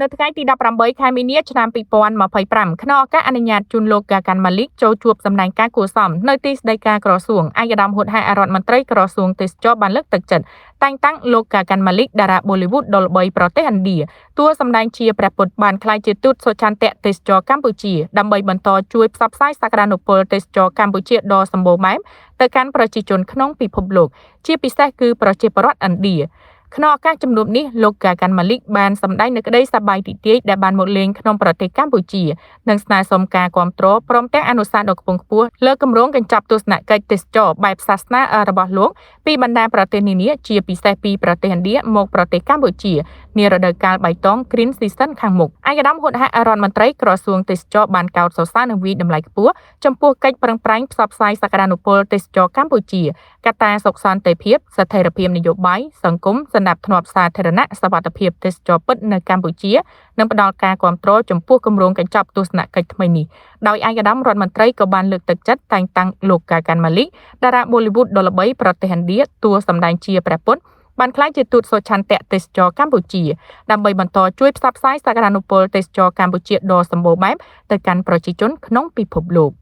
នៅថ្ងៃទី18ខែមីនាឆ្នាំ2025ក្នុងឱកាសអនុញ្ញាតជូនលោកកាកាន់ម៉ាលីកចូលជួបសម្ដែងការគួរសមនៅទីស្តីការក្រសួងឯកឧត្តមហុតហែរដ្ឋមន្ត្រីក្រសួងទេសចរបានលើកទឹកចិត្តតែងតាំងលោកកាកាន់ម៉ាលីកតារាបូលីវូដដ៏ល្បីប្រទេសឥណ្ឌាតួសម្ដែងជាព្រះពុទ្ធបានក្លាយជាទូតសុឆន្ទៈទេសចរកម្ពុជាដើម្បីបន្តជួយផ្សព្វផ្សាយសក្តានុពលទេសចរកម្ពុជាដ៏សម្បូរបែបទៅកាន់ប្រជាជនក្នុងពិភពលោកជាពិសេសគឺប្រជាពលរដ្ឋឥណ្ឌាក្នុងឱកាសជំនួបនេះលោកកាកាន់ម៉ាលីកបានសម្ដែងនូវក្តីសប្បាយរីករាយដែលបានមកលេងក្នុងប្រទេសកម្ពុជានិងស្នើសុំការគាំទ្រព្រមទាំងអនុសាសន៍ដ៏ខ្ពង់ខ្ពស់លើគម្រោងកញ្ចប់ទស្សនកិច្ចទេសចរបែបសាសនារបស់លោកពីបណ្ដាប្រទេសនានាជាពិសេសពីប្រទេសឥណ្ឌាមកប្រទេសកម្ពុជានារដូវកាលបៃតង Green Season ខាងមុខឯកឧត្តមហុតហៈរដ្ឋមន្ត្រីក្រសួងទេសចរបានកោតសរសើរនិងវាយតម្លៃខ្ពស់ចំពោះកិច្ចប្រឹងប្រែងផ្សព្វផ្សាយសក្តានុពលទេសចរកម្ពុជាកត្តាសុខសន្តិភាពស្ថិរភាពនយោបាយសង្គមសណ្ដាប់ធ្នាប់សាធារណៈសុវត្ថិភាពទេសចរពិតនៅកម្ពុជានិងផ្ដល់ការគាំទ្រចំពោះគម្រោងកញ្ចប់ទស្សនកិច្ចថ្មីនេះដោយឯកឧត្តមរដ្ឋមន្ត្រីក៏បានលើកទឹកចិត្តតែងតាំងលោកកាកាន់ម៉ាលីកតារាបូលីវូដដ៏ល្បីប្រទេសឥណ្ឌាតួសម្ដែងជាព្រះពុទ្ធបានក្លាយជាទូតសុឆន្ទៈទេសចរកម្ពុជាដើម្បីបន្តជួយផ្សព្វផ្សាយសក្តានុពលទេសចរកម្ពុជាដ៏សម្បូរបែបទៅកាន់ប្រជាជនក្នុងពិភពលោក។